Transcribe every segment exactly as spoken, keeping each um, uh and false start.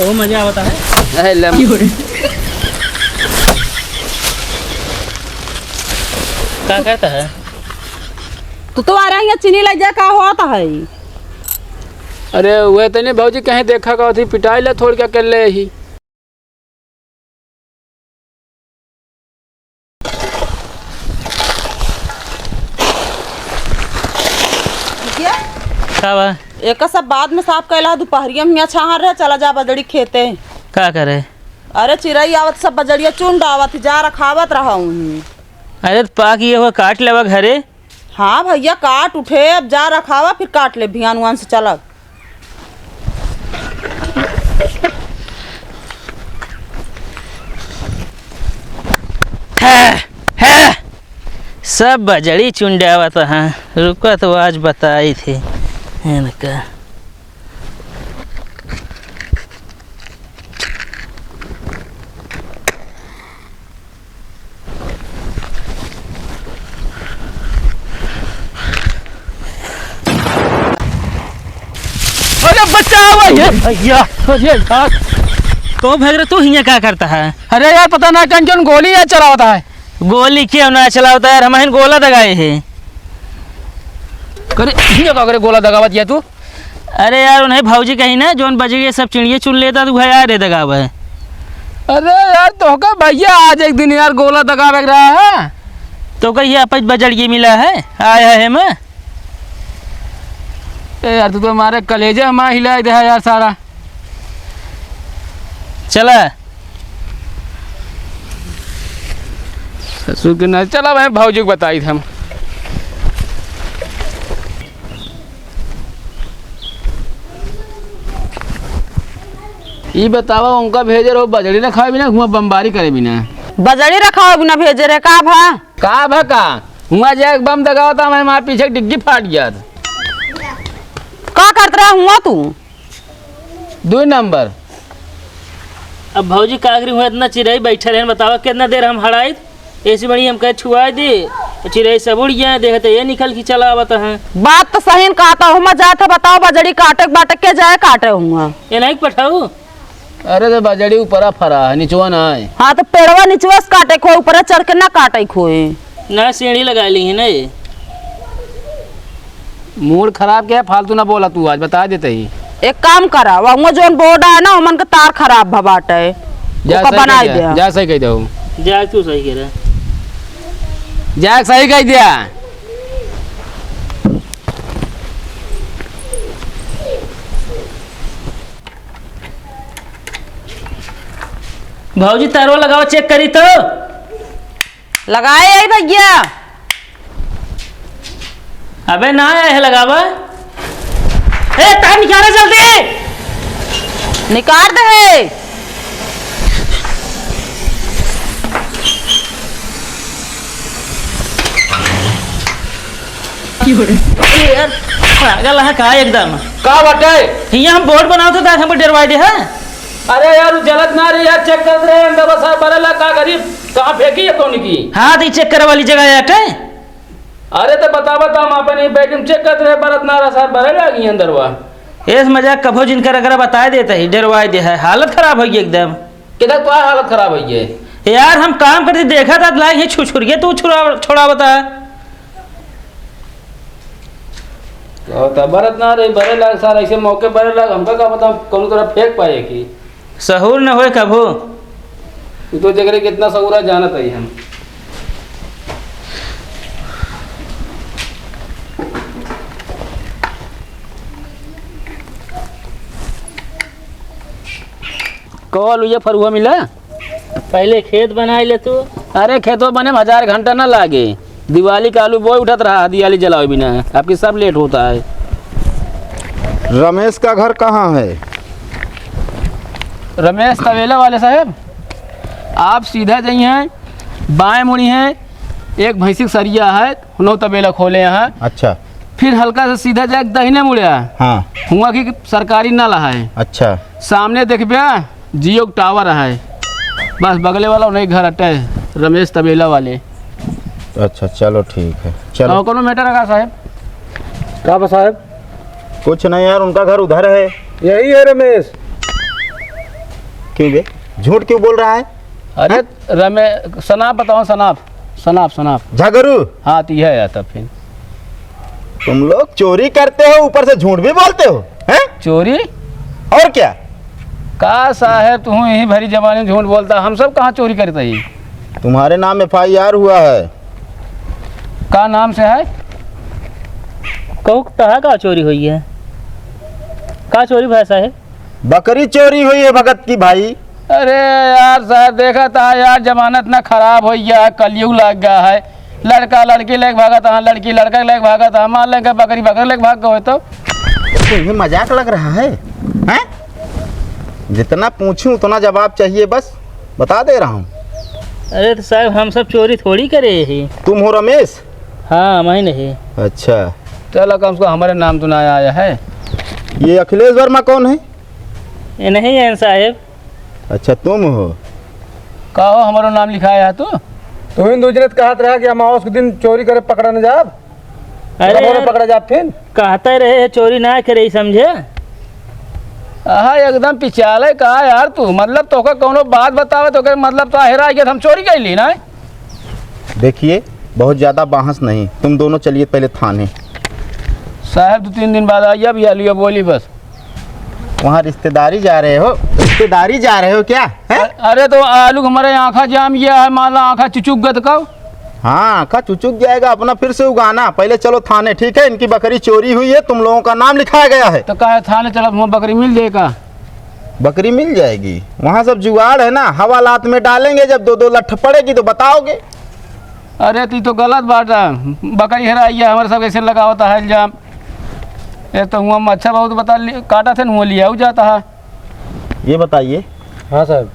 वो मजा आवता है। अरे लम- का कहता है? तू तो आ रहा है, चीनी ले जा, का होता है? अरे वह तने भौजी कहीं देखा का थी, पिटाई ला थोड़ क्या कर ले ही। का बा? एका सब बाद में साफ कैला, दुपहरिया में हियाँ छाहर रहे, चला जा बजड़ी खेते। का करे? अरे चिरई आवत, सब बजड़िया चुंड आवत, जा रखावत रहा उन्हीं। अरे तो पाक ये हुआ, काट लेवा घरे। हाँ भैया, काट उठे, अब जा रखावा, फिर काट ले, भियान उआन से चलब। है, है, सब बजड़ी चुंडावत हैं। रुका तो आज बताई थी इनका। अरे बचाओ, ये भैया, अरे यार। तो भैया, तू हियाँ का करता है? अरे यार, पता ना कौन कौन गोली यार चलावता है। गोली क्यों ना चलावता है यार, हम हिन गोला दगाए है। करे, हियाँ का करे गोला दगावत या तू? अरे यार, उन्हें भौजी कही ना, जोन बजड़ी सब चिड़िया चुन लेता, तू है यार, रे दगावे। अरे यार, तोहका भैया आज एक दिन यार गोला दगावे के रहा है। तो कहिए आप बजड़िए मिला है, आया है मैं। ए यार, तू तो हमारे कलेजे हमारा हिला दे है यार सारा। चला। ससुर के ना, चला भाई, भौजी को बताई थे हम। ई बतावा, उनका भेजे रहो बजड़ी रखावे बिना, हुआ बमबारी करे बिना। बजड़ी रखावे बिना भेजे रहे, का भा? का भा का? हुआ जाए बम दगावता, मैं मार पीछे डिग्गी फाट गया था। का करत रहा हुआ तू? दुई नंबर। अब भौजी का करी हुआ, इतना चिरई बैठल है, बतावा कितना देर हम हड़ाई? ऐसी बड़ी हम कहे छुआ दे, चिरई सब उड़ गया, देखते ये निकल के चला आवत है। बात तो सही न कहता हूँ, मैं जात है, बताओ बजड़ी काटे के बाटे के जाए काटे हुआ। ये नहीं पठाऊ? अरे तो बजड़ी ऊपरा फरा है, निचवा ना है। हाँ तो पेड़वा निचवा से काटे खोए, ऊपरा चढ़ के ना काटे खोए। ना सीढ़ी लगा ली है ना ये। मूड खराब के है, फालतू ना बोला तू, आज बता देते ही। एक काम करा, वहाँ जोन बोर्ड है ना, ओमन के तार खराब भा बाटे, जा ओका सही बनाई कह दे। दिया, जा सही कह दे। जा तू सही कह रहा। जा सही कह दिया। भौजी, तारवा लगावा, चेक करी तो। लगाए आई भैया। अबे ना आए है लगावा। ए, तार निकाले जल्दी। निकाल दे है। क्यों रे? अरे यार, पागल है का एकदम? का बाटे? हियाँ हम बोर्ड बनावत है, हमको डरवाई दे है। अरे यार, उ जलत ना रहे यार, चेक करत रहे, अंदर बस बरेला का गरीब, कहाँ फेंकी है कौन की? हाँ, तो ई चेक करे वाली जगह है, अटे? अरे तो बता, बता, हम अपन ही बैग में चेक करत रहे, बरत ना रहा सर, बरे लागी अंदरवा। एस मजाक कभो जिनकर अगर बताए देते ही, डरवाए दे है, हालत खराब होई एकदम। किधर तो हालत खराब होई है? यार, हम काम करते देखा था, लाग ही छुछुर गए, तू छुड़ा, छोड़ा बता। कहता बरत ना रे, बरे लाग सार, ऐसे मौके बरे लाग, हमका का पता कौनो तरह फेंक पाए कि। सहूर न होए कभो। तू तो जगरे कितना सहूरा जानत है हम। कल ये फरुआ मिला? पहले खेत बनाई ले तू। अरे खेतवा बने में हजार घंटा ना लागे। दिवाली का आलू बोए उठत रहा, दिवाली जलावे बिना। आपकी सब लेट होता है। रमेश का घर कहाँ है? रमेश तबेला वाले साहब, आप सीधा जाइए, बाएं मुड़ी हैं, एक भैंसी का सरिया है, नौ तबेला खोले हैं। अच्छा। फिर हल्का सा सीधा जाए, दाहिने मुड़े है। हाँ। हुआ कि सरकारी नल है। अच्छा। सामने देखबे, जियो का टावर है, बस बगले वाला उन्हीं घर अटे, रमेश तबेला वाले। अच्छा, चलो ठीक है, चलो। और कोनो मैटर है का साहब? का बा साहब? कुछ नहीं यार, उनका घर उधर है। यही है रमेश। क्यों बे? झूठ क्यों बोल रहा है? अरे, हाँ? रमे-, सनाप बताओ, सनाप, सनाप, सनाप। झगरू? हाँ, तो यह है तब फिर। तुम लोग चोरी करते हो, ऊपर से झूठ भी बोलते हो, हैं? चोरी? और क्या? का साहेब, तू यही भरी जबानी झूठ बोलता, हम सब कहाँ चोरी करते ही? तुम्हारे नाम F I R हुआ है। का नाम से है? कहू, तहा का चोरी हुई है? का चोरी भय साहेब? बकरी चोरी हुई है भगत की भाई। अरे यार साहेब, देखा था यार, जमाना इतना खराब हो गया है, कलयुग लग गया है। लड़का लड़की लेके भागत है, लड़की लड़का लेके भागत है, मान लेंगे बकरी बकरी लेके भाग गए तो। तुम्हें मजाक लग रहा है, हैं? जितना पूछूं उतना जवाब चाहिए, बस बता दे रहा हूँ। अरे तो साहेब, हम सब चोरी थोड़ी करे ही। तुम हो रमेश? हाँ, मैं नहीं। अच्छा। चलो, कम से कम हमारे नाम तो ना आया है। ये अखिलेश वर्मा कौन है? ये नहीं है साहेब। अच्छा, तुम हो। का हो, हमारो नाम लिखाया है तू? तू ही दूसरे से कहत रहा कि अमावस के दिन चोरी करे पकड़ा न जाब। अरे तब और यार, पकड़ा जाब फिर? कहते रहे चोरी ना करे, समझे? आहा, एकदम पिचाले का यार तू, मतलब तोका कौनो बात बतावे तो ओकर मतलब तो हेरा गया, हम चोरी कैली ना। देखिए, बहुत ज़्यादा बहस नहीं, तुम दोनों चलिए पहले थाने। साहब, दो तीन दिन बाद आइए, अभी आलू बोली बस। वहाँ रिश्तेदारी जा रहे हो, रिश्तेदारी जा रहे हो क्या, हैं? अ-, अरे तो आलू हमारे आँखा जाम गया है, मान ला आँखा चुचुक गत का। हाँ, आँखा चुचुक जाएगा, अपना फिर से उगाना। पहले चलो थाने, ठीक है? इनकी बकरी चोरी हुई है, तुम लोगों का नाम लिखाया गया है। तो कहे थाने चलो, वहाँ बकरी मिल जाएगा। बकरी मिल जाएगी, वहाँ सब जुगाड़ है ना, हवालात में डालेंगे, जब दो दो लठ पड़ेगी तो बताओगे। अरे, तू तो गलत बात है, बकरी हेराई है, हमारे सब कैसे लगावता है इल्जाम। ये तो हुआ मच्छर बहुत बता लि-, काटा थे, हुआ लिया जाता है। ये बताइए। हाँ साहब।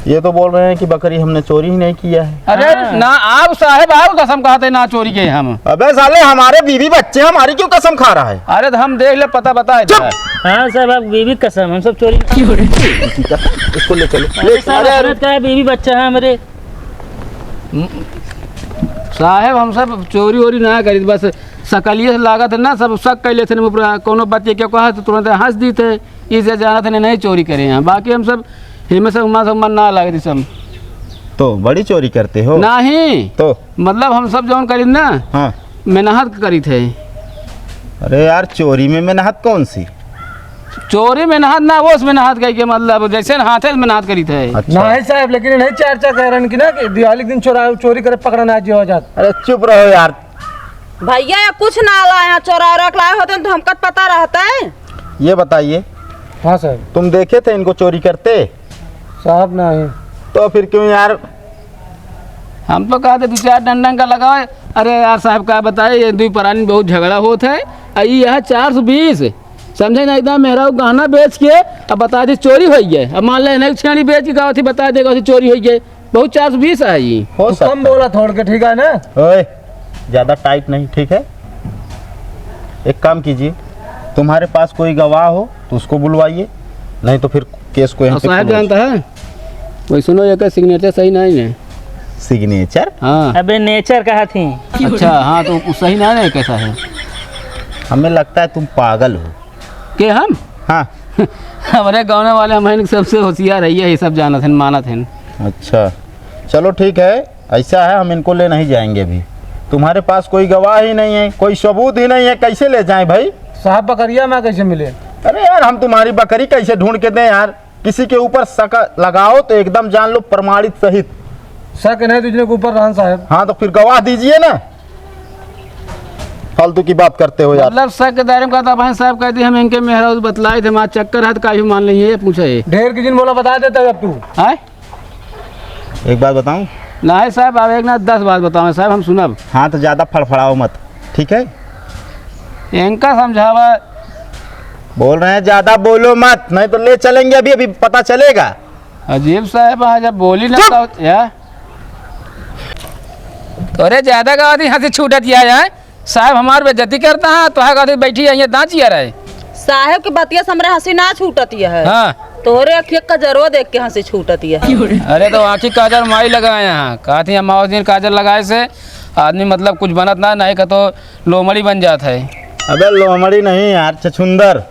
ये तो बोल रहे हैं कि बकरी हमने चोरी ही नहीं किया है। अरे हाँ। ना, आप साहब, आप कसम खाते ना चोरी किए हम। अबे साले, हमारे बीवी बच्चे हैं, हमारी क्यों कसम खा रहा है? अरे तो हम देख ले, पता बताए चुप। दे। हाँ साहब, आप बीवी कसम, हम सब चोरी। इसको ले चलो, अरे ले साहब, अरे, अरे। अपने क्या है, बीवी बच्चा है हमारे। साहेब, हम सब चोरी वोरी ना करी, बस सकलिए से लागत है ना, सब शक कर लेते हैं ऊपर, कोनो बात ये क्या कहा तो तुरंत हँस दी थे, ई जे जानत है नहीं चोरी करे हैं, बाकी हम सब हेमे सब मन, सब मन ना लागत सब। तो बड़ी चोरी करते हो? नहीं। तो? मतलब हम सब जौन करी ना, हाँ। मेहनत करी थे। अरे यार, चोरी में मेहनत कौन सी? चोरी में नहात ना, वो उसमें नहात गई के मतलब, जैसे नहाते उसमें नहात करी थे। अच्छा। नहीं साहब, लेकिन नहीं चार चार कह रहे हैं कि ना कि दिवाली के दिन चोरा, चोरी करे पकड़ा ना जी हो जात। अरे चुप रहो यार। भैया, ये कुछ ना लाए हैं, चोरा वोरा के लाए होते तो हमका पता रहता है। ये बताइए। हाँ साहब। तुम देखे थे इनको चोरी करते? साहब नहीं। तो फिर क्यों यार? हम तो कहते दो चार डंडन का लगावे। अरे यार साहब, का बताए, ये दुई परानी बहुत झगड़ा होत है। आ, ये है चार सौ बीस। समझे ना, एकदम मेहरारू गहना बेच के अब बता दे चोरी होइ गए। अब मान ले नहीं छेड़ी बेच के गावत ही बता दे गावत ही चोरी होइ गए। बहुत चार सौ बीस है ये। हो तू सकता कम है। बोला थोड़ के, ठीक है ना? ओए, ज़्यादा टाइट नहीं, ठीक है? एक काम कीजिए, तुम्हारे पास कोई गवाह हो तो उसको बुलवाइए, नहीं तो फिर केस को यहाँ और पे साहब close। जानता है, वैसे नो, एक सिग्नेचर सही नहीं है। सिग्नेचर? हाँ। अबे नेचर कहा थी। अच्छा, हाँ, तो वो सही ना है, कैसा है? हमें लगता है तुम पागल हो। के हम? हाँ। हमारे गाँव वाले हम हैं, सबसे होशियार है, ये सब जानत हैं, मानत हैं। अच्छा, चलो ठीक है, ऐसा है, हम इनको ले नहीं जाएंगे अभी। तुम्हारे पास कोई गवाह ही नहीं है, कोई सबूत ही नहीं है, कैसे ले जाएं भाई? साहब, बकरिया में कैसे मिले? अरे यार, हम तुम्हारी बकरी कैसे ढूंढ के दें यार? किसी के ऊपर शक लगाओ तो एकदम जान लो प्रमाणित सहित। शक नहीं दूसरे के ऊपर रहन साहब। हाँ, तो फिर गवाह दीजिए ना। फालतू की बात करते हो यार। मतलब शक के दायरे में कहता भाई साहब, कहती हम इनके मेहरारू बतलाए थे, हमारा चक्कर है तो काहे मान लेंगे, ये पूछे। ढेर की जिन बोला बता देता है अब तू। आए? एक बात बताऊं? नहीं साहब, आप एक ना दस बात बताओ साहब, हम सुनब। हाँ, तो ज़्यादा फड़फड़ाओ मत, ठीक है? इनका समझावा। बोल रहे हैं, ज़्यादा बोलो मत, नहीं तो ले चलेंगे अभी, अभी पता चलेगा। अजीब साहब, आज जब बोली ना चुप! तो, या? तोरे ज्यादा गावत ही हंसी छूटत या, या? साहब हमार बेइज्जती करता है, तो है गावत बैठी है, ये दांत चिया रहे। साहब के बतिया से हमरे हंसी ना छूटत या है। हाँ। तोरे अखिया कजरवा देख के हंसी छूटत या है। अरे तो आँखी काजर माई लगाए हैं, कहती हैं, "माँ उस दिन काजर लगाए से आदमी मतलब कुछ बनत ना, नहीं का तो लोमड़ी बन जात है।" अबे लोमड़ी नहीं यार, छछुंदर।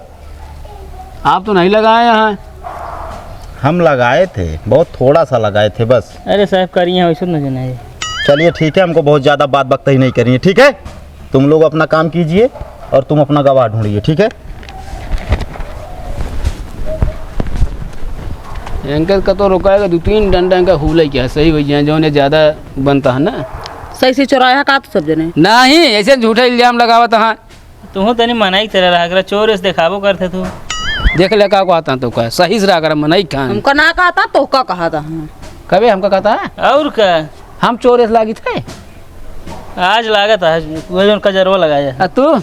आप तो नहीं लगाए हैं। हम लगाए थे, बहुत थोड़ा सा लगाए थे बस। अरे साहब, करिए, वैसे न जाना है। चलिए ठीक है, हमको बहुत ज़्यादा बात बकता ही नहीं करिए, ठीक है? तुम लोग अपना काम कीजिए और तुम अपना गवाह ढूंढिए, ठीक है? इनके कतो रोकाएगा, दो तीन डंडा इनका हुले क्या, सही हो जाए, जो उन्हें ज़्यादा बनता है ना। सही से चोराया का तो सब जने? नहीं, ऐसे झूठा इल्जाम लगावत हाँ। तुहूँ तनी मनई की तरह रहा करा, चोर ऐसे देखाबो करते तू। देख ले का कहता तो का, सही से रहा करा मनई खान। हमका ना कहता तो का कहता हम। कबे हमका कहता है? और का? हम चोर ऐसे लागित है? आज लागत है, वो जौन कजरवा लगाया। आ तू?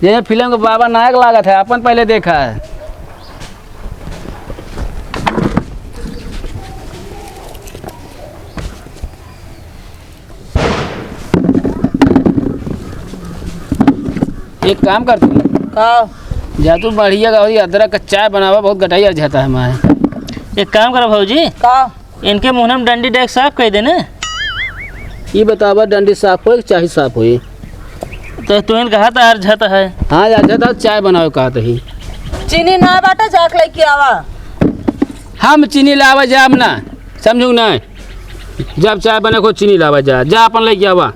ये फिल्म के बाबा नायक लागत है, अपन पहले देखा है। एक काम कर तू। का? जा तू बढ़िया गावरी अदरक का चाय बनावा, बहुत गटाई अरझाता है हमारे। एक काम करा भौजी। का? इनके मुँह में डंडी डाइक साफ कइ देने। ई बतावा, डंडी साफ होई कि चाही साफ होई? तो तू इन कहा था अरझाता है। हाँ, अरझाता, चाय बनावे कहा तही। चीनी ना बाटे, जाके लेके आवा। हम चीनी लावा जाब ना, समझू ना। जब चाय बने को चीनी लावा जा, जा अपन लेके आवा।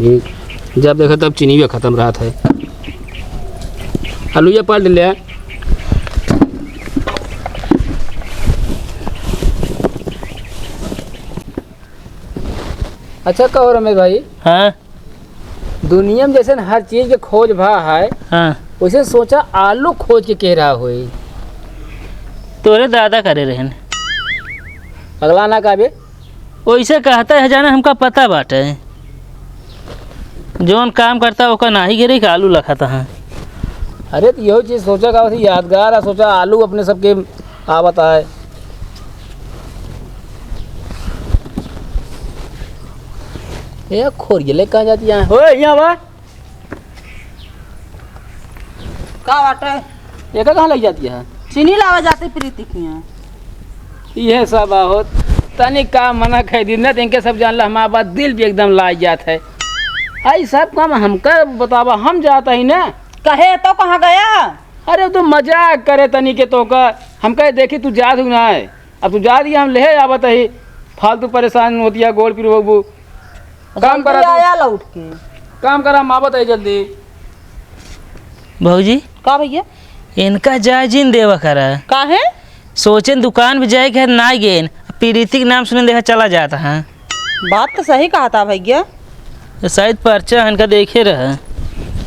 ये जब देखो तब चीनी भी खत्म रहत है। आलू ये पलट ले। अच्छा कहो रमेश भाई। हाँ। दुनिया में जैसे हर चीज के खोज भा है, हाँ। वैसे सोचा आलू खोज के कह रहा होई। तोरे दादा करे रहन। अगला ना कहबे। वैसे कहता है जाना, हमका पता बाटे। जौन काम करता ओका नाही गिरे के आलू लखाता है। अरे तो यही चीज सोचा का वैसे यादगार है, सोचा आलू अपने सबके आवत आए। ए, खोरिया ले कहाँ जाती है? ओए, यहाँ बा। का बाटे? एका कहाँ लग जाती है? चीनी लावा जाते प्रीति के यहाँ। ये सब हो, तनी का मना कह दी ना, तो इनके सब जान ला, हमारा बात दिल भी एकदम लाग जात है। आई सब काम हमका बतावा, हम जाता ही ना। कहे तो कहाँ गया? अरे, तू मजाक करे तनी के तो का, हम कहे, देखी, तू जात हूँ ना है। अब तू जा दिया, हम लेहे आवत ही, फालतू परेशान होती है, गोड़ पिरवबू। काम जल्दी करा तू। आया लौट के। काम करा, हम आवत ही जल्दी। भौजी। का भैया? इनका जाए जिन देवा करा। काहे? सोचेन दुकान पे जाए के है, ना गेन। प्रीति के नाम सुने देखा चला जाता है। बात तो सही कहा था भैया। तो शायद पर्चा इनका देखे रहे।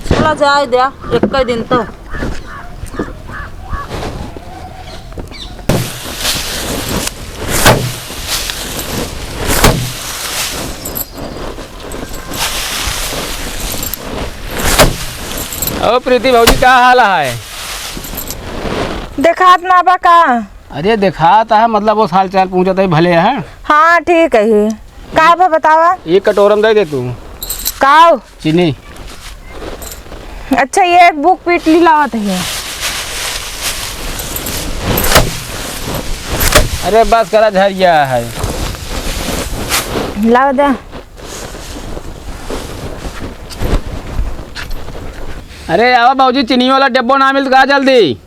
चला जाए द्या, एक दिन तो। ओ प्रीति भौजी, का हाल है? देखात ना बा का? अरे देखात है, मतलब वो हाल चाल पूछत है, भले है? हाँ ठीक है। का बा बतावा? ये कटोरम दे दे तू। काव? चीनी। अच्छा, ये एक बुक पीट ली लावत है। अरे बस करा, झरिया है। लाव दे। अरे आवा बाबूजी, चीनी वाला डिब्बो ना मिलत का जल्दी?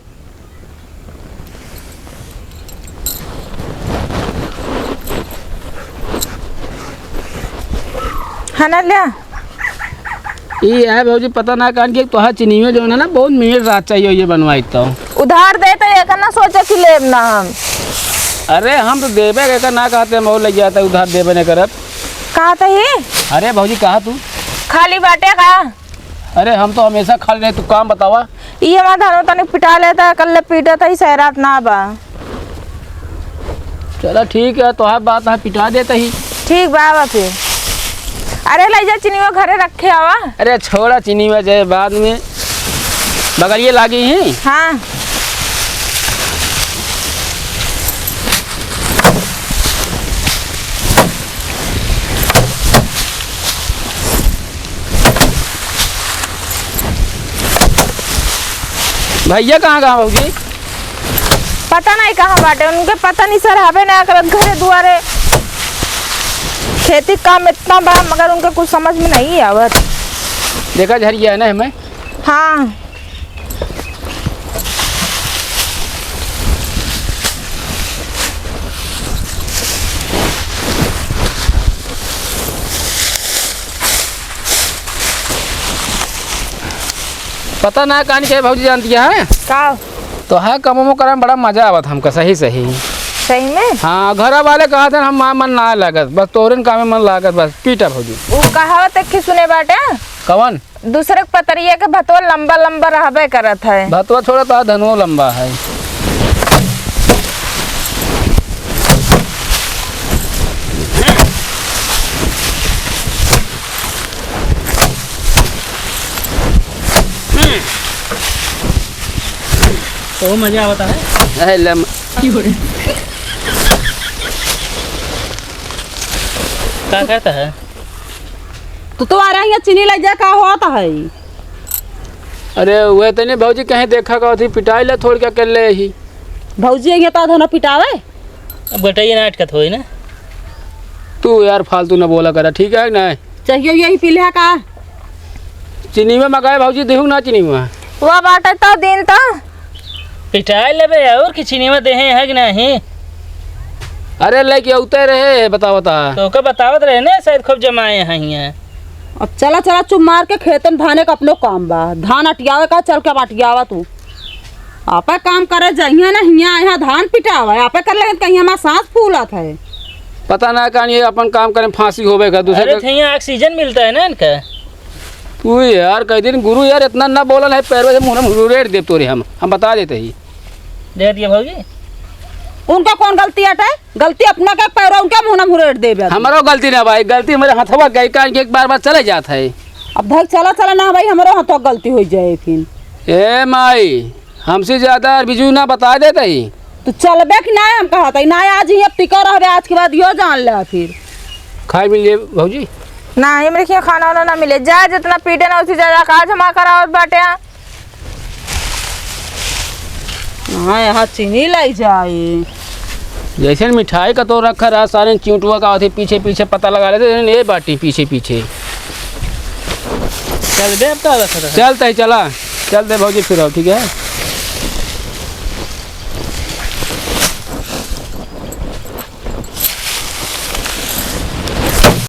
है ना, ल्या। ई है भौजी, पता ना कान के तोहार चीनी में जो है ना, बहुत मेहनत रात चाहिए ये बनवाई तो। उधार दे तो एकर ना सोचे कि लेब ना हम। अरे हम तो देबे के एकर ना कहते, हम और लग जाता उधार देबे न करब। कहा तो ही? अरे भौजी कहा तू? खाली बाटे का? अरे हम तो हमेशा खाली रहे, तू काम बतावा। ई हमार धनो तनी पिटा लेता, कल ले पीटत ही, सैरात ना बा। चला ठीक है, तोहार बात है, पिटा देता ही। ठीक बा, आवा फिर। अरे ले जा चीनीवा घरे रखे आवा। अरे छोड़ा चीनीवा जाए बाद में, बगलिए लागी ही। हाँ। भैया कहाँ, कहाँ भौजी? पता नहीं कहाँ बाटे, उनके पता नहीं सर, हवे ना करत घरे दुआरे। खेती काम इतना बा, मगर उनके कुछ समझ में नहीं आवत। देखा झरिया है ना हमें। हाँ। पता ना कानी के भौजी जानती है। का? तो है कमो करे में बड़ा मजा आवत हमका, सही सही। सही में? हाँ, घर वाले कहत हैं हम मन ना लागत, बस तोहरे काम में मन लागत, बस पीटा भौजी। उ कहावत एक सुने बाटे। कवन? दूसरे के पतरिया के भतवा लंबा लंबा रहबे करत है। भतवा छोड़ा तो धनुओ लंबा है। तो मजा आवता है। है लम- का कहता है? तो तुम्हारा यहाँ चीनी लग जाए, का होता है? अरे, वह तो नहीं भौजी, कहीं देखा का थी, पिटाई ले थोड़ के कर ले ही। भौजी, यहाँ तो धनो पिटावे। अब गटैया ना अटकत होई ना। तू यार फालतू ना बोला करा, ठीक है कि नहीं? चाहिए यही पी लिहा का? चीनी में मगाए भौजी, देहू ना चीनी में। वह बाटे तो दिन तो। पिटाई लेबे और कि चीनी में देहे है कि नहीं? अरे लेके औते रहे, बता बता। तो ओके बतावत रहे ना, शायद खूब जमाए हैं हियाँ। अब चला, चला, चुप मार के खेतन धाने का अपनो काम बा। धान अटियावे का, चल के अब अटियावा तू। आपे काम करे जइहे ना, हियाँ यहाँ धान पिटावा, आपे कर लेंगे तो कहीं हमारा सांस फूलत है। पता ना कान ये अपन काम करे फांसी होवे का, दूसरे अरे का तो यहाँ ऑक्सीजन मिलता है ना इनका। तू यार, कई दिन गुरु यार इतना ना बोलन है, पैरवा से मुँह में हुरेड़ देब तोरे हम, हम बता देते ही। दे दिए भौजी। उनका कौन गलती हटे? गलती अपना का पैरवा उनका मुँह में हुरेड़ देबे। हमारो गलती ना भाई, गलती हमारे हथवा गई, कान के एक बार बार चले जात है। अब भाई चला चला ना भाई, हमारो हथवा गलती हो जाए फिर। ए माई, हमसे ज्यादा और बिजू ना बता देते ही। तू चलबे कि ना, हम कहत हई ना, आज ही अब टिका रहबे, आज के बाद यो जान ले फिर। खाए मिल जाए भौजी। ना, हमरे के खाना वाना ना मिले, जा जितना पीटे ना उसी जा, जा, का जमा करावत बाटे। हाँ, यहाँ चीनी लाई जाए। जैसे मिठाई का तो रखा रहा, सारे चिंटुआ का आते पीछे पीछे पता लगा लेते, ये बाटी पीछे पीछे। चल बे, अब का रखा रहा? चलते ही चला, चलते भौजी फिर आओ, ठीक है?